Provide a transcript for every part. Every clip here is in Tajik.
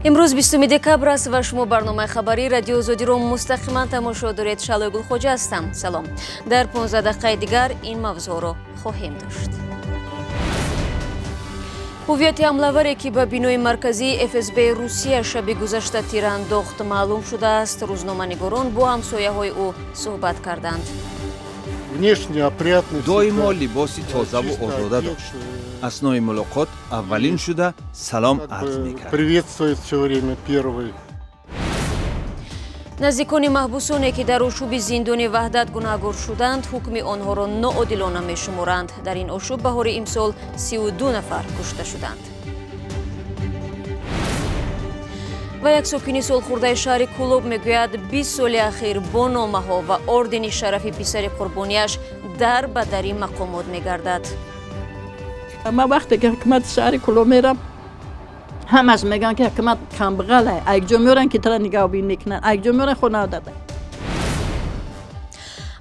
Имрӯз 20 декабр аст ва шумо барномаи хабарии Радиои Озодиро мустақиман тамошо доред. Шалои Гулхоҷа ҳастам. Салом. Дар 15 дақиқаи дигар ин мавзӯъро хоҳем дошт. Ҳувияти ҳамлаваре ки ба бинои марказии ФСБ Русия шаби гузашта тир андохт маълум шудааст. Рӯзноманигорон бо ҳамсояҳои ӯ суҳбат карданд. Доимо либоси тозаву озода дошт. Аснои мулоқот аввалин шуда салом арз мекард. Наздикони маҳбусоне ки дар ошӯби зиндони Ваҳдат гунаҳгор шуданд, ҳукми онҳоро ноодилона мешуморанд. Дар ин ошӯб баҳори имсол 32 нафар кушта шуданд. Ва як сокини солхӯрдаи шаҳри Кӯлоб мегӯяд, 20 соли ахир бо номаҳо ва ордени шарафи писари қурбонияш дар ба дари мақомот мегардад. Ман вақте ки ҳукумати шаҳри Кӯлоб мерам, ҳамаш мегӯянд, ки ҳукумат камбағале, якҷо меоранд, ки тара нигаҳбон мекунанд, якҷо меоранд, хона дада.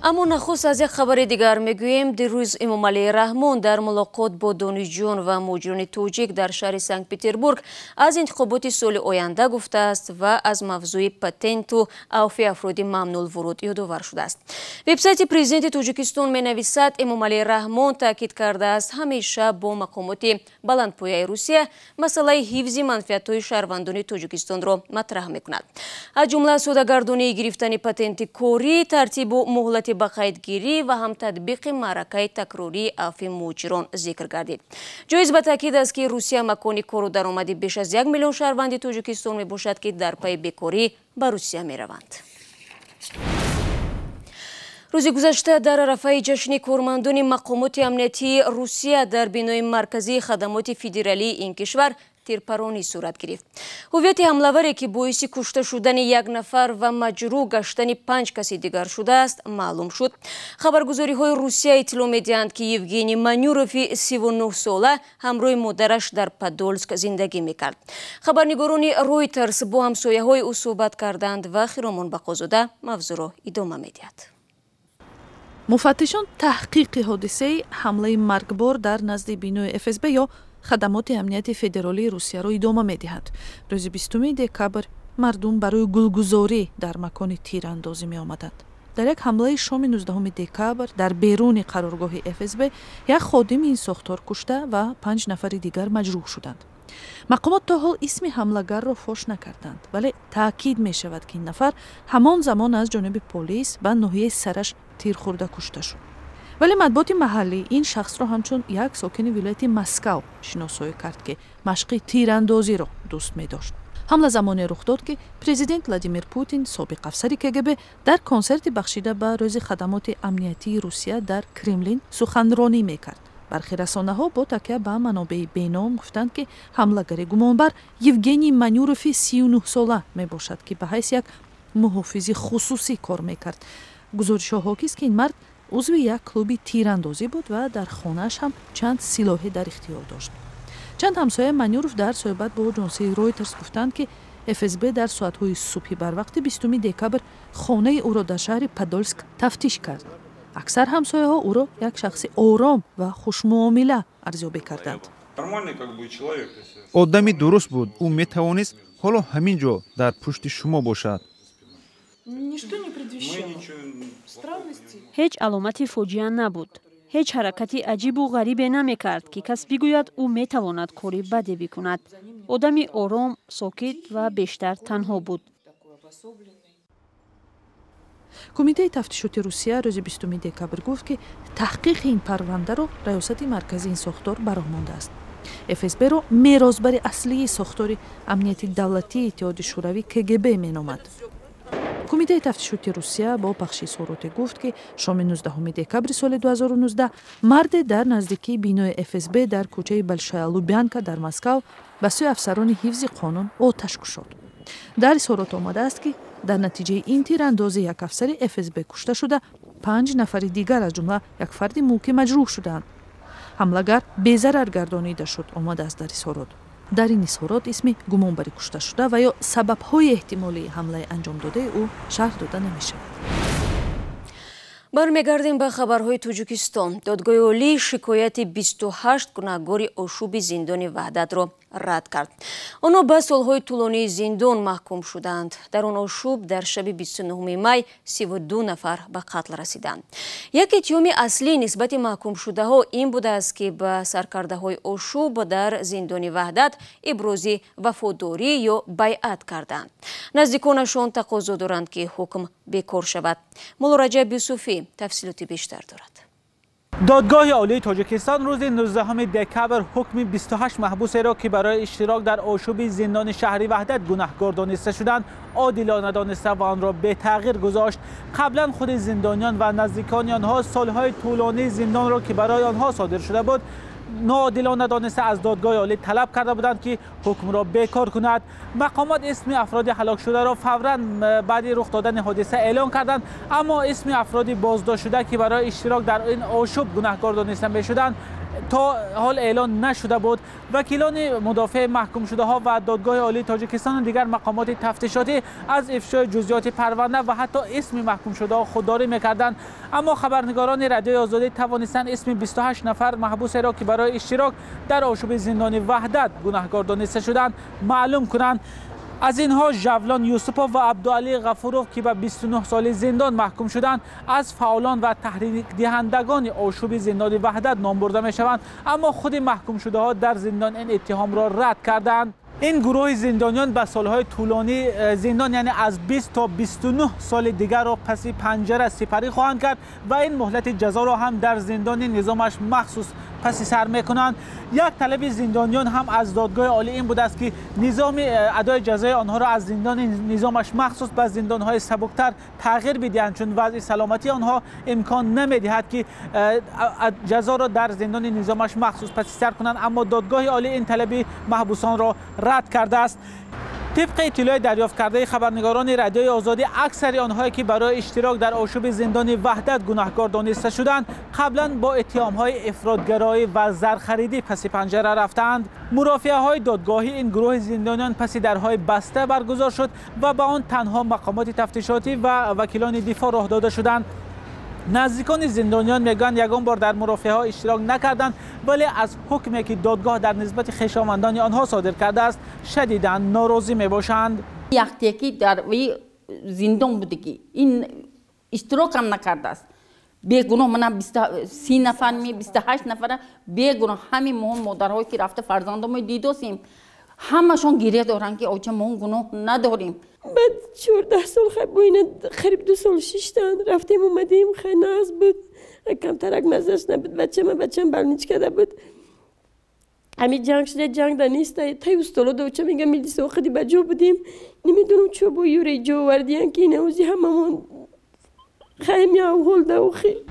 Аммо нахуст аз як хабари дигар мегӯем. Дирӯз Эмомалӣ Раҳмон дар мулоқот бо донишҷӯён ва муҳоҷирони тоҷик дар шаҳри Санкт-Петербург аз интихоботи соли оянда гуфтааст ва аз мавзӯи патенту авфи афроди мамнӯъулвуруд ёдовар шудааст. Вебсайти президенти Тоҷикистон менависад, Эмомалӣ Раҳмон таъкид кардааст, ҳамеша бо мақомоти баландпояи Русия масъалаи ҳифзи манфиатҳои шаҳрвандони Тоҷикистонро матраҳ мекунад. Аз ҷумла содагардонии гирифтани патенти корӣ, тартибу муҳлати ба қайдгирӣ ва ҳам татбиқи маъракаи такрории авфи муҳоҷирон зикр гардид. Ҷоиз ба таъкид аст, ки Русия макони кору даромади беш аз 1 миллион шаҳрванди Тоҷикистон мебошад, ки дар пайи бекорӣ ба Русия мераванд. Рӯзи гузашта дар арафаи ҷашни кормандони мақомоти амниятии Русия дар бинои марказии хадамоти федералии ин кишвар тирпаронӣ сурат гирифт. Ҳувияти ҳамлаваре ки боиси кушта шудани як нафар ва маҷрӯҳ гаштани 5 каси дигар шудааст маълум шуд. Хабаргузориҳои Русия иттилоъ медиҳанд, ки Евгений Манюрови 39 сола ҳамроҳи модараш дар Подольск зиндагӣ мекард. Хабарнигорони Ройтерс бо ҳамсояҳои ӯ суҳбат карданд ва Хиромон Бақозода мавзӯъро идома медиҳад. Муфаттишон таҳқиқи ҳодисаи ҳамлаи маргбор дар назди бинои ФСБ ё хадамоти амнияти федералии Русияро идома медиҳад. Рӯзи 20 декабр мардум барои гулгузорӣ дар макони тирандозӣ меомаданд. Дар як ҳамлаи шоми 19 декабр дар беруни қароргоҳи ФСБ як ходими ин сохтор кушта ва панҷ нафари дигар маҷрӯҳ шуданд. Мақомот то ҳол исми ҳамлагарро фош накарданд, вале таъкид мешавад, ки ин нафар ҳамон замон аз ҷониби полис ба ноҳияи сараш тир хӯрда кушта шуд. Вале матбуоти маҳаллӣ ин шахсро ҳамчун як сокини вилояти Москав шиносоӣ кард, ки машқи тирандозиро дӯст медошт. Ҳамла замоне рух дод, ки президент Владимир Путин, собиқ афсари КГБ, дар консерти бахшида ба рӯзи хадамоти амниятии Русия дар Кремлин суханронӣ мекард. Бархе расонаҳо бо такя ба манобеи беном гуфтанд, ки ҳамлагари гумонбар Евгений Манюрови 39-сола мебошад, ки ба ҳайси як муҳофизи хусусӣ кор мекард. Гузоришҳо ҳокист, ки ин мард узви як клуби тирандозӣ буд ва дар хонааш ҳам чанд силоҳе дар ихтиёр дошт. Чанд ҳамсояи Манюров дар суҳбат бо оҷонсии Ройтерс гуфтанд, ки ФСБ дар соатҳои субҳи барвақти 20 декабр хонаи ӯро дар шаҳри Подольск тафтиш кард. Аксар ҳамсояҳо ӯро як шахси ором ва хушмуомила арзёбӣ карданд. Одами дуруст буд. Ӯ метавонист ҳоло ҳамин ҷо дар пушти шумо бошад. Ҳеҷ аломати фоҷиа набуд. Ҳеҷ ҳаракати аҷибу ғарибе намекард, ки кас бигӯяд, ӯ метавонад кори баде бикунад. Одами ором, сокит ва бештар танҳо буд. Кумитаи тафтишоти Русия рӯзи 20 декабр гуфт, ки таҳқиқи ин парвандаро раёсати марказии ин сохтор ба роҳ мондааст. ФСБ-ро меросбари аслии сохтори амнияти давлатии Иттиҳоди Шӯравӣ КГБ меномад. Кумитаи тафтишоти Русия бо пахши изҳороте гуфт, ки шоми 19 декабри соли 2019 марде дар наздикии бинои ФСБ дар кӯчаи Большая Лубянка дар Москав ба сӯи афсарони ҳифзи қонун оташ кушод. Дар изҳорот омадааст, ки дар натиҷаи ин тирандозӣ як афсари ФСБ кушта шуда, панҷ нафари дигар, аз ҷумла як фарди мулкӣ, маҷрӯҳ шудаанд. Ҳамлагар безарар гардонида шуд, омадааст дар изҳорот. Дар ин изҳорот исми гумонбари кушташуда ва ё сабабҳои эҳтимолии ҳамлаи анҷомдодаи ӯ шарҳ дода намешавад. Бармегардем ба хабарҳои Тоҷикистон. Додгоҳи олӣ шикояти 28 гунаҳгори ошӯби зиндони Ваҳдатро Рад кард. Онҳо ба солҳои тӯлонии зиндон маҳкум шуданд. Дар он ошӯб дар шаби 29 май 32 нафар ба қатл расиданд. Як иттиҳоми аслӣ нисбати маҳкумшудаҳо ин будааст, ки ба саркардаҳои ошӯб дар зиндони Ваҳдат ибрози вафодорӣ ё байъат карданд. Наздиконашон тақозо доранд, ки ҳукм бекор шавад. Мулло Раҷаб Юсуфӣ тафсилоти бештар дорад. Додгоҳи Олии Тоҷикистон рӯзи 19 декабр ҳукми 28 маҳбусеро, ки барои иштирок дар ошӯби зиндони шаҳри Ваҳдат гунаҳкор дониста шуданд, одилона дониста ва онро бетағйир гузошт. Қаблан худи зиндониён ва наздикони онҳо солҳои тӯлонии зиндонро, ки барои онҳо содир шуда буд, ноодилона дониста аз додгоҳи олӣ талаб карда буданд, ки ҳукмро бекор кунад. Мақомот исми афроди ҳалокшударо фавран баъди рух додани ҳодиса эълон карданд, аммо исми афроди боздоштшуда, ки барои иштирок дар ин ошӯб гунаҳкор дониста мешуданд, то ҳол эълон нашуда буд. Вакилони мудофеи маҳкумшудаҳо ва додгоҳи олии Тоҷикистону дигар мақомоти тафтишотӣ аз ифшои ҷузъиёти парванда ва ҳатто исми маҳкумшудаҳо худдорӣ мекарданд. Аммо хабарнигорони Радиои Озодӣ тавонистанд исми 28 нафар маҳбусеро, ки барои иштирок дар ошӯби зиндони Ваҳдат гунаҳкор дониста шуданд, маълум кунанд. Аз инҳо Жавлон Юсупов ва Абдуалӣ Ғафуров, ки ба 29 соли зиндон маҳкум шуданд, аз фаъолон ва таҳрикдиҳандагони ошӯби зиндони Ваҳдат ном бурда мешаванд, аммо худи маҳкумшудаҳо дар зиндон ин иттиҳомро рад карданд. Ин гурӯҳи зиндониён ба солҳои тӯлонии зиндон, яъне аз 20 то 29 соли дигарро паси панҷара сипарӣ хоҳанд кард ва ин муҳлати ҷазоро ҳам дар зиндони низомаш махсус паси сар мекунанд. Як талаби зиндониён ҳам аз додгоҳи олӣ ин будааст, ки низоми адои ҷазои онҳоро аз зиндони низомаш махсус ба зиндонҳои сабуктар тағйир бидиҳанд, чун вазъи саломатии онҳо имкон намедиҳад, ки ҷазоро дар зиндони низомаш махсус паси сар кунанд. Аммо додгоҳи олӣ ин талаби маҳбусонро рад кардааст. Тибқи иттилои дарёфт кардаи хабарнигорони Радиои Озодӣ, аксари онҳое, ки барои иштирок дар ошӯби зиндони Ваҳдат гунаҳкор дониста шуданд, қаблан бо иттиҳомҳои ифротгароӣ ва зархаридӣ паси панҷара рафтаанд. Мурофиаҳои додгоҳӣ ин гурӯҳи зиндониён паси дарҳои баста баргузор шуд ва ба он танҳо мақомоти тафтишотӣ ва вакилони дифоъ роҳ дода шуданд. Наздикони зиндониён мегӯянд, ягон бор дар мурофиаҳо иштирок накарданд, вале аз ҳукме, ки додгоҳ дар нисбати хешовандони онҳо содир кардааст, шадидан норозӣ мебошанд. Яхтеки дар зиндон будагӣ ин иштирокам накардааст. Бегуноҳ мана 30 нафар, 28 нафара бегуноҳ, ҳамин мо модарҳое, ки рафта фарзандомо дидосем, ҳамашон гиря доранд, ки оча, мо гуноҳ надорем. Баъд 14 сол хай бо ина қариб 2 сол шиштан рафтем, омадем, хай нағз буд, камтарак маззаш набуд. Бачама, бачам больничка да буд. Ҳами ҷанг шуда, ҷанг да неста, тай устоло да оча мега, милиса охиди ба ҷо будем, намедонам чо бо юре ҷо овардиян, ки инаузи ҳамамон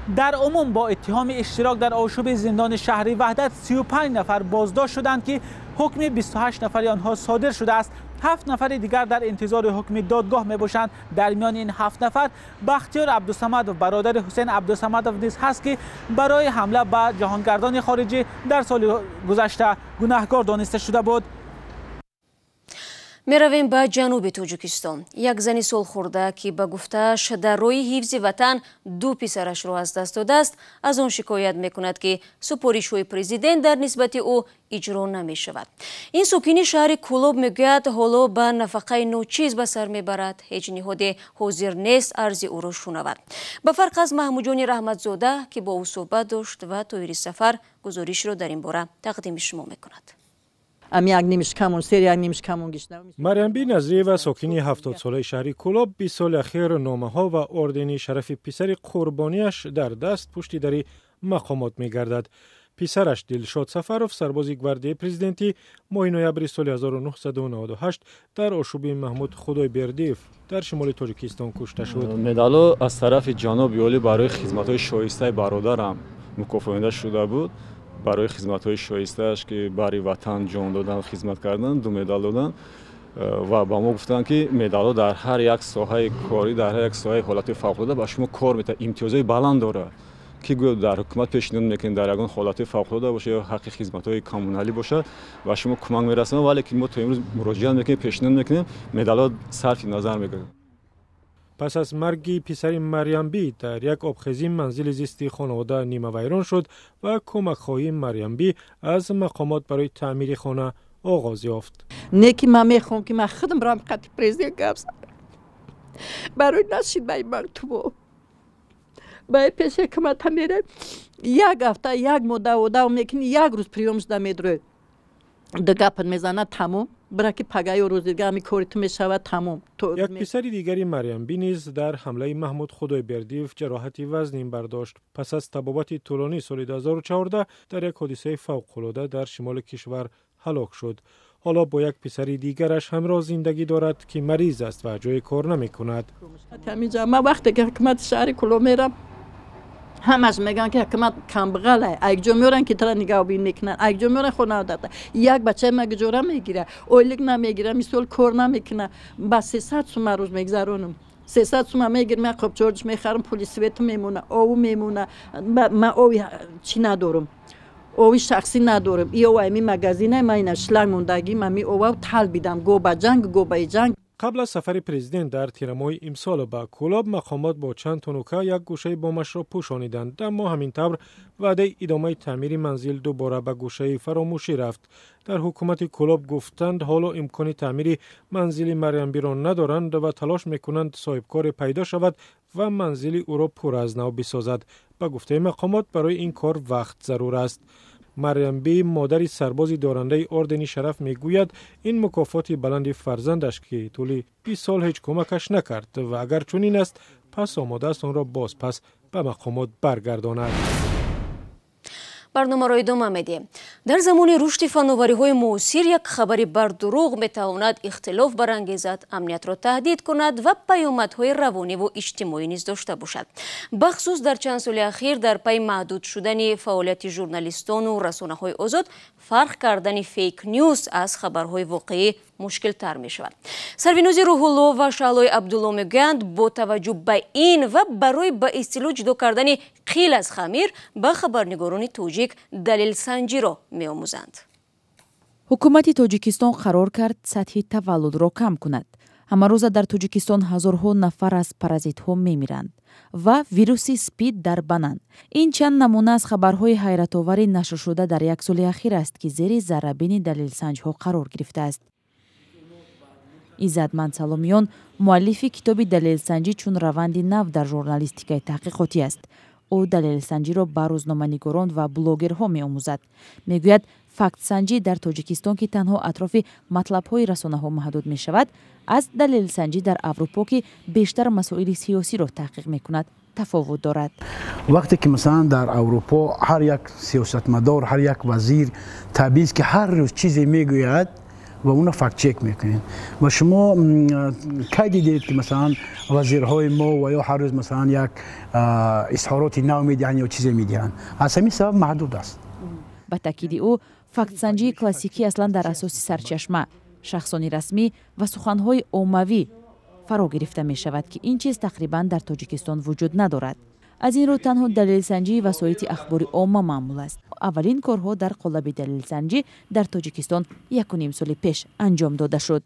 Дар умум бо иттиҳоми иштирок дар ошӯби зиндони шаҳри Ваҳдат 35 нафар боздошт шуданд, ки ҳукми 28 нафари онҳо содир шудааст. Ҳафт нафари дигар дар интизори ҳукми додгоҳ мебошанд. Дар миёни ин ҳафт нафар Бахтиёр Абдусамадов, бародари Ҳусейн Абдусамадов низ ҳаст, ки барои ҳамла ба ҷаҳонгардони хориҷӣ дар соли гузашта гунаҳкор дониста шуда буд. Меравем ба ҷануби Тоҷикистон. Як зани солхӯрда, ки ба гуфтааш дар роҳи ҳифзи ватан ду писарашро аз даст додааст, аз он шикоят мекунад, ки супоришҳои президент дар нисбати ӯ иҷро намешавад. Ин сокини шаҳри Кӯлоб мегӯяд, ҳоло ба нафақаи ночиз ба сар мебарад, ҳеҷ ниҳоде ҳозир нест арзи ӯро шунавад. Ба фарқ аз Маҳмудҷони Раҳматзода, ки бо ӯ суҳбат дошт, ва Тоҳири Сафар гузоришро дар ин бора тақдими шумо мекунад. Марьямби Назриева, сокини 70-солаи шаҳри Кӯлоб, 20 соли ахир номаҳо ва ордени шарафи писари қурбонияш дар даст пушти дари мақомот мегардад. Писараш Дилшод Сафаров, сарбози гвардияи президентӣ, моҳи ноябри соли 1998 дар ошӯби Маҳмуд Худойбердиев дар шимоли Тоҷикистон кушта шуд. Медалҳо аз тарафи ҷаноби олӣ барои хизматҳои шоистаи бародарам мукофонида шуда буд. Барои хизматҳои шоистааш, ки бари ватан ҷон додан, хизмат кардан, ду медал доданд ва ба мо гуфтанд, ки медалҳо дар ҳар як соҳаи корӣ, дар ҳар як соҳаи ҳолати фавқулода ба шумо кор метавад, имтиёзҳои баланд дорад, ки гӯё дар ҳукумат пешниҳод мекунем, дар ягон ҳолатҳои фавқулода бошад ё ҳаққи хизматҳои коммуналӣ бошад, ба шумо кӯмак мерасонад. Вале ки мо то имрӯз муроҷиат мекунем, пешниҳод мекунем, медалҳо сарфи назар мегардад. Пас аз марги писари Марьямбӣ дар як обхезӣ манзили зисти хонавода нимавайрон шуд ва кӯмакхоҳии Марьямбӣ аз мақомот барои таъмири хона Оғоз ёфт. Не ки ман мехоҳам, ки ман худам рам қати президент гап занам. Барои нашид ба мактубо. Ба пеш ҳукумата мерем, як ҳафта, як моҳ даводав мекунӣ, як рӯз приём шуда медроед. Ду гапат мезанад, тамом. Бира, ки пага ё рӯзи дига ҳами кори ту мешавад, тамом. Як писари дигари Марьямби низ дар ҳамлаи Маҳмуд Худойбердиев ҷароҳати вазнин бардошт. Пас аз табобати тӯлонӣ соли 2014 дар як ҳодисаи фавқулода дар шимоли кишвар ҳалок шуд. Ҳоло бо як писари дигараш ҳамроҳ зиндагӣ дорад, ки мариз аст ва ҷои кор намекунад. Ҳаминҷа ман вақте ки ҳукумати шаҳри Кӯлоб мерам, ҳамаш мегӯянд, ки ҳукумат камбағале. Якҷо меоранд, ки тара нигаҳбин мекунанд, якҷо меоранд, хона дата. Як бачаи ма гуҷора мегира, ойлик намегира, мисол, кор намекуна. Ба 300 сума рӯз мегзаронам. 300 сума мегирам, як қопчорҷ мехарам, пули свету мемона, ову мемона. Ман ови чӣ надорам, ови шахсӣ надорам. И ова ами магазина ма ина шланг мондагӣ, ма ми ова талбидам, го ба ҷанг, го ба ҷанг. Қабл аз сафари президент дар тирамоҳи имсол ба Кӯлоб, мақомот бо чанд тунука як гӯшаи бомашро пӯшониданд, аммо ҳамин тавр ваъдаи идомаи таъмири манзил дубора ба гӯшаи фаромӯшӣ рафт. Дар ҳукумати Кӯлоб гуфтанд, ҳоло имкони таъмири манзили Марьямбиро надоранд ва талош мекунанд соҳибкоре пайдо шавад ва манзили ӯро пурра аз нав бисозад. Ба гуфтаи мақомот, барои ин кор вақт зарур аст. Марьямби, модари сарбози дорандаи ордени Шараф, мегӯяд, ин мукофоти баланди фарзандаш, ки тӯли 20 сол ҳеҷ кӯмакаш накард, ва агар чунин аст, пас омода аст онро бозпас ба мақомот баргардонад. Барномаро идома медиҳем. Дар замони рушди фановариҳои муосир як хабари бардурӯғ метавонад ихтилоф барангезад, амниятро таҳдид кунад ва паёмадҳои равониву иҷтимоӣ низ дошта бошад. Бахусус дар чанд соли ахир, дар пайи маҳдуд шудани фаъолияти журналистону расонаҳои озод, фарқ кардани фейк нюс аз хабарҳои воқеӣ мушкилтар мешавад. Сарвинози Рӯҳулло ва Шаҳлои Абдулло мегӯянд, бо таваҷҷӯҳ ба ин ва барои ба истилоҳ ҷудо кардани қил аз хамир, ба хабарнигорони тоҷик далелсанҷиро меомӯзанд. Ҳукумати Тоҷикистон қарор кард сатҳи таваллудро кам кунад. Ҳамарӯза дар Тоҷикистон ҳазорҳо нафар аз паразитҳо мемиранд ва вируси СПИД дар банан. Ин чанд намуна аз хабарҳои ҳайратовари нашршуда дар як соли ахир аст, ки зери заррабини далелсанҷҳо қарор гирифтааст. Иззатманд Саломиён муаллифи китоби «Далелсанҷӣ чун раванди нав дар журналистикаи таҳқиқотӣ» аст. Ӯ далелсанҷиро ба рӯзноманигорон ва блогерҳо меомӯзад. Мегӯяд, фактсанҷӣ дар Тоҷикистон, ки танҳо атрофи матлабҳои расонаҳо маҳдуд мешавад, аз далелсанҷӣ дар Аврупо, ки бештар масоили сиёсиро таҳқиқ мекунад, тафовут дорад. Вақте ки, масалан, дар Аврупо ҳар як сиёсатмадор, ҳар як вазир табиист, ки ҳар рӯз чизе мегӯяд ва онро фактчек мекунед. Ва шумо кай дидед, ки, масалан, вазирҳои мо ва ё ҳар рӯз, масалан, як изҳороти нав медиҳанд ё чизе медиҳанд? Аз ҳамин сабаб маҳдуд аст. Ба таъкиди ӯ, фактсанҷии классикӣ аслан дар асоси сарчашма, шахсони расмӣ ва суханҳои оммавӣ фаро гирифта мешавад, ки ин чиз тақрибан дар Тоҷикистон вуҷуд надорад. Аз ин рӯ танҳо далелсанҷии васоити ахбори омма маъмул аст. Аввалин корҳо дар қолаби далелсанҷӣ дар Тоҷикистон якуним соли пеш анҷом дода шуд.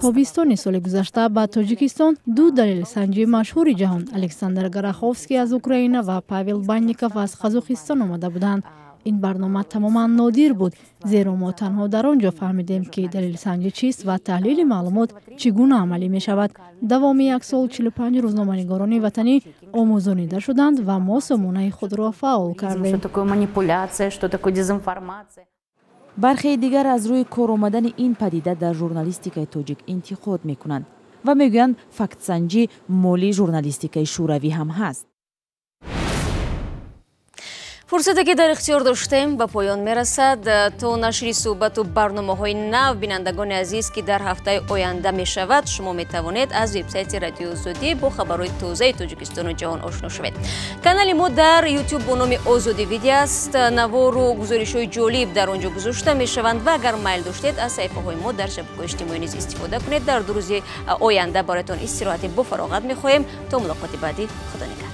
Тобистони соли гузашта ба Тоҷикистон ду далелсанҷии машҳури ҷаҳон, Александр Гараховский аз Украина ва Павел Банников аз Қазоқистон, омада буданд. Ин барнома тамоман нодир буд, зеро мо танҳо дар он ҷо фаҳмидем, ки далелсанҷӣ чист ва таҳлили маълумот чӣ гуна амалӣ мешавад. Давоми як сол 45 рӯзноманигорони ватанӣ омӯзонида шуданд ва мо сомонаи худро фаъол кардем. Бархеи дигар аз рӯи кор омадани ин падида дар журналистикаи тоҷик интиқод мекунанд ва мегӯянд, фактсанҷӣ моли журналистикаи шӯравӣ ҳам ҳаст. Фурсате, ки дар ихтиёр доштем, ба поён мерасад. То нашри суҳбату барномаҳои нав, бинандагони азиз, ки дар ҳафтаи оянда мешавад, шумо метавонед аз вебсайти Радиои Озодӣ бо хабарҳои тозаи Тоҷикистону ҷаҳон ошно шавед. Канали мо дар Ютуб бо номи Озодӣ Видео аст. Навору гузоришҳои ҷолиб дар он ҷо гузошта мешаванд ва агар майл доштед, аз саҳифаҳои мо дар шабакаҳои иҷтимоӣ низ истифода кунед. Дар 2 рӯзи оянда бароятон истироҳати бофароғат мехоҳем. То мулоқоти баъдӣ, худо нигаҳдор.